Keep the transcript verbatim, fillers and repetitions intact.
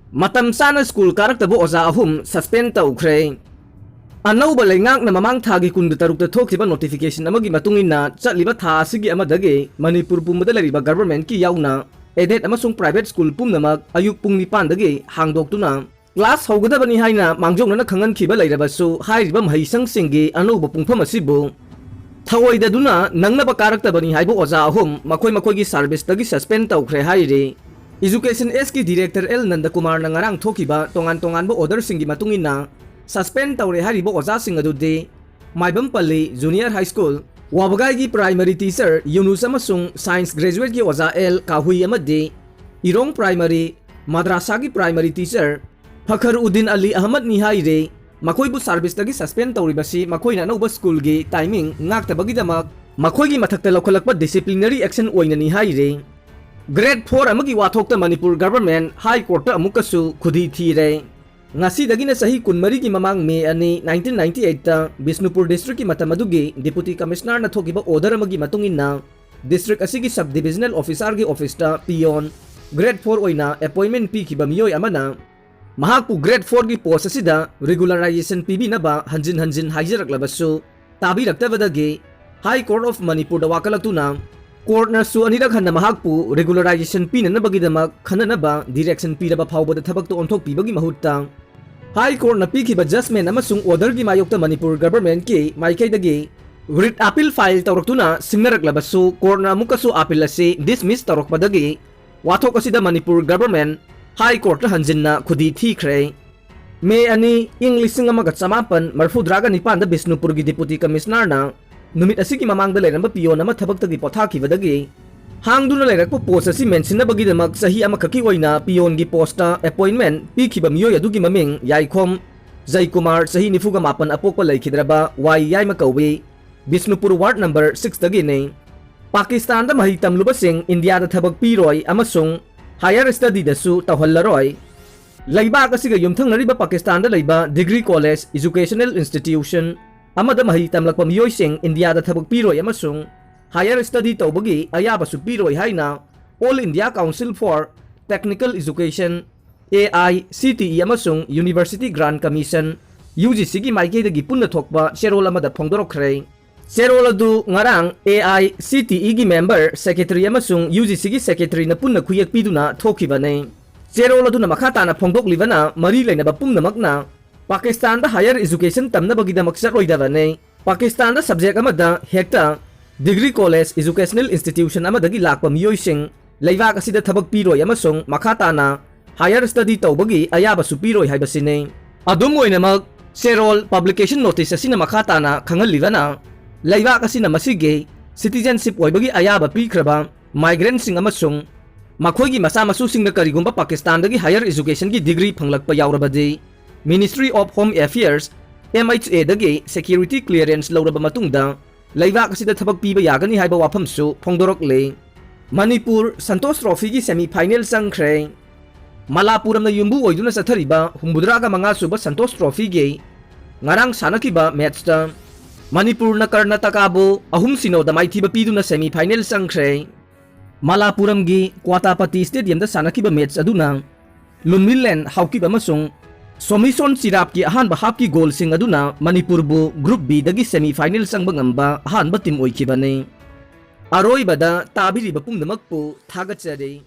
ꯃꯇꯝ ꯆꯥꯅ ꯁ꯭ꯀꯨꯜ ꯀꯥꯔꯛꯇꯕ ꯑꯣꯖꯥ ꯑꯍꯨꯝ ꯁꯁꯄꯦꯟ ꯇꯧꯈ꯭ꯔꯦ꯫ ꯑꯅꯧꯕ ꯂꯩꯉꯥꯛꯅ ꯃꯃꯥꯡ ꯊꯥꯒꯤ ꯀꯨꯟꯒ ꯇꯔꯨꯛꯇ ꯊꯣꯛꯈꯤꯕ ꯅꯣꯇꯤꯐꯤꯀꯦꯁꯟ ꯑꯃꯒꯤ ꯃꯇꯨꯡ ꯏꯟꯅ, ꯆꯠꯂꯤꯕ ꯊꯥ ꯑꯁꯤꯒꯤ ꯑꯃꯗꯒꯤ ꯃꯅꯤꯄꯨꯔ ꯄꯨꯝꯕꯗ ꯂꯩꯔꯤꯕ ꯒꯚꯔꯟꯃꯦꯟꯠꯀꯤ ꯌꯥꯎꯅ ꯑꯦꯗꯦꯗ ꯑꯃꯁꯨꯡ ꯄ꯭ꯔꯥꯏꯚꯦꯠ ꯁ꯭ꯀꯨꯜ ꯄꯨꯝꯅꯃꯛ ꯑꯌꯨꯛ ꯄꯨꯡ ꯅꯤꯄꯥꯟꯗꯒꯤ ꯍꯥꯡꯗꯣꯛꯇꯨꯅ ꯀ꯭ꯂꯥꯁ ꯍꯧꯒꯗꯕꯅꯤ ꯍꯥꯏꯅ ꯃꯥꯡꯖꯧꯅꯅ ꯈꯪꯍꯟꯈꯤꯕ ꯂꯩꯔꯕꯁꯨ, ꯍꯥꯏꯔꯤꯕ ꯃꯍꯩꯁꯪꯁꯤꯡꯒꯤ ꯑꯅꯧꯕ ꯄꯨꯡꯐꯝ ꯑꯁꯤꯕꯨ ꯊꯧꯑꯣꯏꯗꯗꯨꯅ ꯅꯪꯅꯕ ꯀꯥꯔꯛꯇꯕꯅꯤ ꯍꯥꯏꯕ ꯑꯣꯖꯥ ꯑꯍꯨꯝ ꯃꯈꯣꯏ ꯃꯈꯣꯏꯒꯤ ꯁꯥꯔꯚꯤꯁꯇꯒꯤ ꯁꯁꯄꯦꯟ ꯇꯧꯈ꯭ꯔꯦ ꯍꯥꯏꯔꯤ꯫ ꯏꯖꯨꯀꯦꯁꯟ ꯑꯦꯁꯀꯤ ꯗꯤꯔꯦꯛꯇꯔ ꯑꯦꯜ ꯅꯟꯗꯀꯨꯃꯥꯔꯅ ꯉꯔꯥꯡ ꯊꯣꯛꯈꯤꯕ ꯇꯣꯉꯥꯟ ꯇꯣꯉꯥꯟꯕ ꯑꯣꯔꯗꯔꯁꯤꯡꯒꯤ ꯃꯇꯨꯡ ꯏꯟꯅ, ꯁꯁꯄꯦꯟ ꯇꯧꯔꯦ ꯍꯥꯏꯔꯤꯕ ꯑꯣꯖꯥꯁꯤꯡ ꯑꯗꯨꯗꯤ ꯃꯥꯏꯕꯝꯄꯜꯂꯤ ꯖꯨꯅꯤꯌꯔ ꯍꯥꯏ ꯁ꯭ꯀꯨꯜ, ꯋꯥꯕꯒꯥꯏꯒꯤ ꯄ꯭ꯔꯥꯏꯃꯔꯤ ꯇꯤꯆꯔ ꯌꯨꯅꯨꯁ ꯑꯃꯁꯨꯡ ꯁꯥꯏꯟꯁ ꯒ꯭ꯔꯦꯖꯨꯋꯦꯠꯀꯤ ꯑꯣꯖꯥ ꯑꯦꯜ ꯀꯥꯍꯨꯏ ꯑꯃꯗꯤ ꯏꯔꯣꯡ ꯄ꯭ꯔꯥꯏꯃꯔꯤ ꯃꯗ꯭ꯔꯥꯁꯥꯒꯤ ꯄ꯭ꯔꯥꯏꯃꯔꯤ ꯇꯤꯆꯔ ꯐꯈꯔ ꯎꯗꯤꯟ ꯑꯂꯤ ꯑꯍꯃꯗꯅꯤ ꯍꯥꯏꯔꯤ꯫ ꯃꯈꯣꯏꯕꯨ ꯁꯥꯔꯚꯤꯁꯇꯒꯤ ꯁꯁꯄꯦꯟ ꯇꯧꯔꯤꯕꯁꯤ ꯃꯈꯣꯏꯅ ꯑꯅꯧꯕ ꯁ꯭ꯀꯨꯜꯒꯤ ꯇꯥꯏꯃꯤꯡ ꯉꯥꯛꯇꯕꯒꯤꯗꯃꯛ ꯃꯈꯣꯏꯒꯤ ꯃꯊꯛꯇ ꯂꯧꯈꯠꯂꯛꯄ ꯗꯤꯁꯤꯄ꯭ꯂꯤꯅꯔꯤ ꯑꯦꯛꯁꯟ ꯑꯣꯏꯅꯅꯤ ꯍꯥꯏꯔꯤ꯫ ꯒ꯭ꯔꯦꯗ ꯐꯣꯔ ꯑꯃꯒꯤ ꯋꯥꯊꯣꯛꯇ ꯃꯅꯤꯄꯨꯔ ꯒꯚꯔꯟꯃꯦꯟꯠ ꯍꯥꯏ ꯀꯣꯔꯠꯇ ꯑꯃꯨꯛꯀꯁꯨ ꯈꯨꯗꯤ ꯊꯤꯔꯦ꯫ ꯉꯁꯤꯗꯒꯤꯅ ꯆꯍꯤ ꯀꯨꯟꯃꯔꯤꯒꯤ ꯃꯃꯥꯡ ꯃꯦ ꯑꯅꯤ, ꯅꯥꯏꯟꯇꯤꯟ ꯅꯥꯏꯟꯇꯤ ꯑꯩꯠꯇ ꯕꯤꯁꯅꯨꯄꯨꯔ ꯗꯤꯁꯇ꯭ꯔꯤꯛꯀꯤ ꯃꯇꯝ ꯑꯗꯨꯒꯤ ꯗꯤꯄꯨꯇꯤ ꯀꯃꯤꯁꯅꯔꯅ ꯊꯣꯛꯈꯤꯕ ꯑꯣꯔꯗꯔ ꯑꯃꯒꯤ ꯃꯇꯨꯡ ꯏꯟꯅ, ꯗꯤꯁꯇ꯭ꯔꯤꯛ ꯑꯁꯤꯒꯤ ꯁꯕ ꯗꯤꯚꯤꯖꯅꯦꯜ ꯑꯣꯐꯤꯁꯥꯔꯒꯤ ꯑꯣꯐꯤꯁꯇ ꯄꯤꯌꯣꯟ, ꯒ꯭ꯔꯦꯗ ꯐꯣꯔ ꯑꯣꯏꯅ ꯑꯦꯄꯣꯏꯟꯃꯦꯟꯠ ꯄꯤꯈꯤꯕ ꯃꯤꯑꯣꯏ ꯑꯃꯅ ꯃꯍꯥꯛꯄꯨ ꯒ꯭ꯔꯦꯗ ꯐꯣꯔꯒꯤ ꯄꯣꯁ ꯑꯁꯤꯗ ꯔꯤꯒꯨꯂꯔꯥꯏꯖꯦꯁꯟ ꯄꯤꯕꯤꯅꯕ ꯍꯟꯖꯤꯟ ꯍꯟꯖꯤꯟ ꯍꯥꯏꯖꯔꯛꯂꯕꯁꯨ ꯇꯥꯕꯤꯔꯛꯇꯕꯗꯒꯤ ꯍꯥꯏ ꯀꯣꯔꯠ ꯑꯣꯐ ꯃꯅꯤꯄꯨꯔꯗ ꯋꯥꯀꯠꯂꯛꯇꯨꯅ ꯀꯣꯔꯠꯅꯁꯨ ꯑꯅꯤꯔꯛ ꯍꯟꯅ ꯃꯍꯥꯛꯄꯨ ꯔꯤꯒꯨꯂꯔꯥꯏꯖꯦꯁꯟ ꯄꯤꯅꯅꯕꯒꯤꯗꯃꯛ ꯈꯟꯅꯅꯕ ꯗꯤꯔꯦꯛꯁꯟ ꯄꯤꯔꯕ ꯐꯥꯎꯕꯗ ꯊꯕꯛꯇ ꯑꯣꯟꯊꯣꯛꯄꯤꯕꯒꯤ ꯃꯍꯨꯠꯇ ꯍꯥꯏ ꯀꯣꯔꯠꯅ ꯄꯤꯈꯤꯕ ꯖꯖꯃꯦꯟ ꯑꯃꯁꯨꯡ ꯑꯣꯔꯗꯔꯒꯤ ꯃꯥꯌꯣꯛꯇ ꯃꯅꯤꯄꯨꯔ ꯒꯚꯔꯟꯃꯦꯟꯠꯀꯤ ꯃꯥꯏꯀꯩꯗꯒꯤ ꯔꯤꯠ ꯑꯄꯤꯜ ꯐꯥꯏꯜ ꯇꯧꯔꯛꯇꯨꯅ ꯁꯤꯡꯅꯔꯛꯂꯕꯁꯨ ꯀꯣꯔꯠꯅ ꯑꯃꯨꯛꯀꯁꯨ ꯑꯄꯤꯜ ꯑꯁꯤ ꯗꯤꯁꯃꯤꯁ ꯇꯧꯔꯛꯄꯗꯒꯤ ꯋꯥꯊꯣꯛ ꯑꯁꯤꯗ ꯃꯅꯤꯄꯨꯔ ꯒꯚꯔꯟꯃꯦꯟꯠ ꯍꯥꯏ ꯀꯣꯔꯠꯇ ꯍꯟꯖꯤꯟꯅ ꯈꯨꯗꯤ ꯊꯤꯈ꯭ꯔꯦ꯫ ꯃꯦ ꯑꯅꯤ, ꯏꯪ ꯂꯤꯁꯤꯡ ꯑꯃꯒ ꯆꯃꯥꯄꯟ ꯃꯔꯐꯨꯇꯔꯥꯒ ꯅꯤꯄꯥꯟꯗ ꯕꯤꯁꯅꯨꯄꯨꯔꯒꯤ ꯗꯤꯄꯨꯇꯤ ꯀꯃꯤꯁꯅꯔꯅ ꯅꯨꯃꯤꯠ ꯑꯁꯤꯒꯤ ꯃꯃꯥꯡꯗ ꯂꯩꯔꯝꯕ ꯄꯤꯌꯣꯟ ꯑꯃ ꯊꯕꯛꯇꯒꯤ ꯄꯣꯊꯥꯈꯤꯕꯗꯒꯤ ꯍꯥꯡꯗꯨꯅ ꯂꯩꯔꯛꯄ ꯄꯣꯁ ꯑꯁꯤ ꯃꯦꯟꯁꯤꯟꯅꯕꯒꯤꯗꯃꯛ ꯆꯍꯤ ꯑꯃꯈꯛꯀꯤ ꯑꯣꯏꯅ ꯄꯤꯌꯣꯟꯒꯤ ꯄꯣꯁꯇ ꯑꯦꯄꯣꯏꯟꯃꯦꯟꯠ ꯄꯤꯈꯤꯕ ꯃꯤꯑꯣꯏ ꯑꯗꯨꯒꯤ ꯃꯃꯤꯡ ꯌꯥꯏꯈꯣꯝ ꯖꯩꯀꯨꯃꯥꯔ, ꯆꯍꯤ ꯅꯤꯐꯨꯒ ꯃꯥꯄꯟ, ꯑꯄꯣꯛꯄ ꯂꯩꯈꯤꯗ꯭ꯔꯕ ꯋꯥꯏ ꯌꯥꯏꯃ ꯀꯧꯏ꯫ Bishnupur ward number ꯁꯤꯛꯁꯇꯒꯤꯅꯤ꯫ ꯄꯥꯀꯤꯁꯇꯥꯟꯗ ꯃꯍꯩ ꯇꯝꯂꯨꯕꯁꯤꯡ ꯏꯟꯗꯤꯌꯥꯗ ꯊꯕꯛ ꯄꯤꯔꯣꯏ ꯑꯃꯁꯨꯡ ꯍꯥꯌꯔ ꯁ꯭ꯇꯗꯤꯗꯁꯨ ꯇꯧꯍꯜꯂꯔꯣꯏ꯫ ꯂꯩꯕꯥꯛ ꯑꯁꯤꯒ ꯌꯨꯝꯊꯪꯅꯔꯤꯕ ꯄꯥꯀꯤꯁꯇꯥꯟꯗ ꯂꯩꯕ ꯗꯤꯒ꯭ꯔꯤ ꯀꯣꯂꯦꯖ, ꯏꯖꯨꯀꯦꯁꯅꯦꯜ ꯏꯟꯁꯇꯤꯇ꯭ꯌꯨꯁꯟ ꯑꯃꯗ ꯃꯍꯩ ꯇꯝꯂꯛꯄ ꯃꯤꯑꯣꯏꯁꯤꯡ ꯏꯟꯗꯤꯌꯥꯗ ꯊꯕꯛ ꯄꯤꯔꯣꯏ ꯑꯃꯁꯨꯡ ꯍꯥꯌꯔ ꯁ꯭ꯇꯗꯤ ꯇꯧꯕꯒꯤ ꯑꯌꯥꯕꯁꯨ ꯄꯤꯔꯣꯏ ꯍꯥꯏꯅ All India Council for Technical Education, A I C T E ꯑꯃꯁꯨꯡ University Grant Commission, U G ꯁꯤꯒꯤ ꯃꯥꯏꯀꯩꯗꯒꯤ ꯄꯨꯟꯅ ꯊꯣꯛꯄ ꯆꯦꯔꯣꯜ ꯑꯃꯗ ꯐꯣꯡꯗꯣꯔꯛꯈ꯭ꯔꯦ꯫ ꯆꯦꯔꯣꯜ ꯑꯗꯨ ꯉꯔꯥꯡ ꯑꯦ ꯑꯥꯏ ꯁꯤ ꯇꯤ ꯏꯒꯤ member, secretary ꯑꯃꯁꯨꯡ ꯌꯨ ꯖꯤ ꯁꯤꯒꯤ secretaryꯅ ꯄꯨꯟꯅ ꯈꯨꯌꯦꯛ ꯄꯤꯗꯨꯅ ꯊꯣꯛꯈꯤꯕꯅꯤ꯫ ꯆꯦꯔꯣꯜ ꯑꯗꯨꯅ ꯃꯈꯥ ꯇꯥꯅ ꯐꯣꯡꯗꯣꯛꯂꯤꯕꯅ, ꯃꯔꯤ ꯂꯩꯅꯕ ꯄꯨꯝꯅꯃꯛꯅ ꯄꯥꯀꯤꯁꯇꯥꯟꯗ higher education ꯇꯝꯅꯕꯒꯤꯗꯃꯛ ꯆꯠꯂꯣꯏꯗꯕꯅꯤ꯫ ꯄꯥꯀꯤꯁꯇꯥꯟꯗ subject ꯑꯃꯗ ꯍꯦꯛꯇ degree college, educational institution ꯑꯃꯗꯒꯤ ꯂꯥꯛꯄ ꯃꯤꯑꯣꯏꯁꯤꯡ ꯂꯩꯕꯥꯛ ꯑꯁꯤꯗ ꯊꯕꯛ ꯄꯤꯔꯣꯏ ꯑꯃꯁꯨꯡ ꯃꯈꯥ ꯇꯥꯅ higher study ꯇꯧꯕꯒꯤ ꯑꯌꯥꯕꯁꯨ ꯄꯤꯔꯣꯏ ꯍꯥꯏꯕꯁꯤꯅꯤ꯫ ꯑꯗꯨꯝ ꯑꯣꯏꯅꯃꯛ, ꯆꯦꯔꯣꯜ publication notice ꯑꯁꯤꯅ ꯃꯈꯥ ꯇꯥꯅ ꯈꯪꯍꯜꯂꯤꯕꯅ, ꯂꯩꯕꯥꯛ ꯑꯁꯤꯅ ꯃꯁꯤꯒꯤ citizenship ꯑꯣꯏꯕꯒꯤ ꯑꯌꯥꯕ ꯄꯤꯈ꯭ꯔꯕ migrantꯁꯤꯡ ꯑꯃꯁꯨꯡ ꯃꯈꯣꯏꯒꯤ ꯃꯆꯥ ꯃꯁꯨꯁꯤꯡꯅ ꯀꯔꯤꯒꯨꯝꯕ ꯄꯥꯀꯤꯁꯇꯥꯟꯗꯒꯤ higher educationꯒꯤ degree ꯐꯪꯂꯛꯄ ꯌꯥꯎꯔꯕꯗꯤ, Ministry of Home Affairs, M H Aꯗꯒꯤ security clearance ꯂꯧꯔꯕ ꯃꯇꯨꯡꯗ ꯂꯩꯕꯥꯛ ꯑꯁꯤꯗ ꯊꯕꯛ ꯄꯤꯕ ꯌꯥꯒꯅꯤ ꯍꯥꯏꯕ ꯋꯥꯐꯝꯁꯨ ꯐꯣꯡꯗꯣꯔꯛꯂꯤ꯫ ꯃꯅꯤꯄꯨꯔ Santosh Trophyꯒꯤ semi final ꯆꯪꯈ꯭ꯔꯦ꯫ ꯃꯂꯥꯄꯨꯔꯝꯅ ꯌꯨꯝꯕꯨ ꯑꯣꯏꯗꯨꯅ ꯆꯠꯊꯔꯤꯕ ꯍꯨꯝꯐꯨꯇꯔꯥꯒ ꯃꯉꯥ ꯁꯨꯕ Santosh Trophyꯒꯤ ꯉꯔꯥꯡ ꯁꯥꯟꯅꯈꯤꯕ matchꯇ ꯃꯅꯤꯄꯨꯔꯅ ꯀꯔꯅꯥꯇꯀꯥꯕꯨ ꯑꯍꯨꯝ ꯁꯤꯅꯣꯗ ꯃꯥꯏꯊꯤꯕ ꯄꯤꯗꯨꯅ semi final ꯆꯪꯈ꯭ꯔꯦ꯫ ꯃꯂꯥꯄꯨꯔꯝꯒꯤ ꯀ꯭ꯋꯥꯇꯥꯄꯇꯤ stadiumꯗ ꯁꯥꯟꯅꯈꯤꯕ match ꯑꯗꯨꯅ ꯂꯨꯟꯃꯤꯂꯦꯟ ꯍꯥꯎꯀꯤꯞ ꯑꯃꯁꯨꯡ ꯁꯣꯃꯤꯁꯣꯟ ꯆꯤꯔꯥꯞꯀꯤ ꯑꯍꯥꯟꯕ halfꯀꯤ goalꯁꯤꯡ ꯑꯗꯨꯅ ꯃꯅꯤꯄꯨꯔꯕꯨ Group Bꯗꯒꯤ semi final ꯆꯪꯕ ꯉꯝꯕ ꯑꯍꯥꯟꯕ team ꯑꯣꯏꯈꯤꯕꯅꯤ꯫ ꯑꯔꯣꯏꯕꯗ ꯇꯥꯕꯤꯔꯤꯕ ꯄꯨꯝꯅꯃꯛꯄꯨ ꯊꯥꯒꯠꯆꯔꯤ꯫